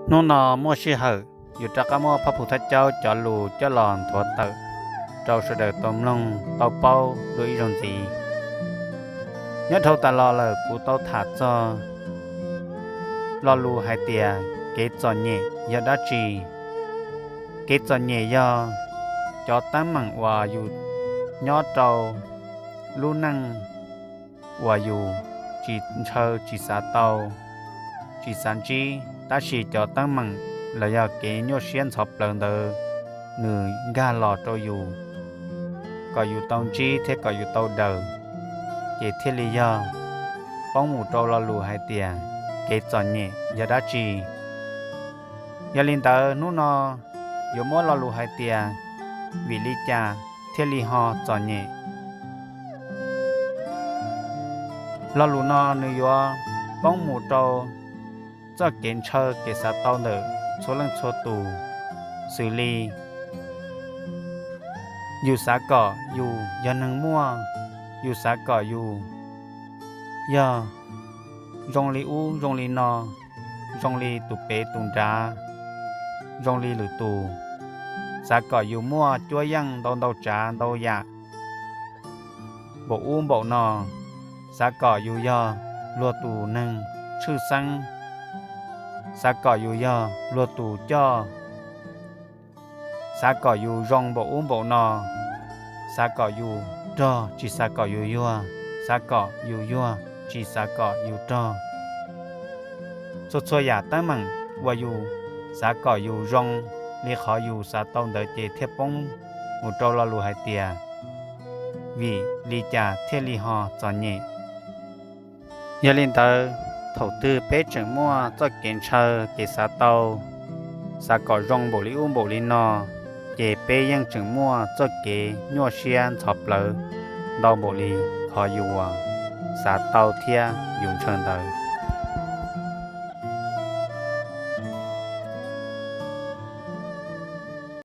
Hnub no muaj sij hawm yus rov qab muab Phab Phu Thaj Caub cov lus coj los nthuav tawm rau sawv daws tau mloog tau paub dua ib zaug ntxiv. Nyob dhau tas los lawm kuv tau tham txog lo lus hais tias kev txom nyem yog dab tsi. Kev txom nyem yog cov teeb meem uas yus nyob rau lub neej uas yus tsis ntshaw, tsis xav tau, tsis xav ntsib, tab sis cov teeb meem los yog kev nyuaj siab ntxhov plawv ntawd nws nkag los rau yus kom yus tau ntsib thiab kom yus tau daws, ces thiaj li yog poob mus rau lo lus hais tias kev txom nyem yog dab tsi. Yog li ntawd hnub no yuav muab lo lus hais tias vim li cas thiaj li ho txom nyem. Lo lus no nws yuav poob mus rau txoj kev ntshaw kev xav tau ntawm txhua leej txhua tus, xws li yus xav kom yus yog neeg muaj, yus xav kom yus yog zoo li ub zoo li no, zoo li tus pem tus nrad, zoo li lwm tus, xav kom yus muaj cuab yeej ntau ntau tsav ntau yam npaum ub npaum no, xav kom yus yog luag tus neeg tshwj xeeb, xav kom yus yog luag tus coj, xav kom yus zoo npaum ub npaum no, xav kom yus rog tsis xav kom yus yuag, xav kom yus yuag tsis xav kom yus rog. Txhua txhua yam teeb meem uas yus xav kom yus zoo li qhov yus xav tau ntawd ces thiaj poob mus rau lo lus hais tias vim li cas thiaj li ho txom nyem. Yog li ntawd, thaum twg peb tseem muaj txoj kev ntshaw kev xav tau, xav kom zoo npaum li ub npaum li no, ces peb yeej tseem muaj txoj kev nyuaj siab ntxhov plawv ntau npaum li qhov yus uas xav tau thiab yus ntshaw ntawd.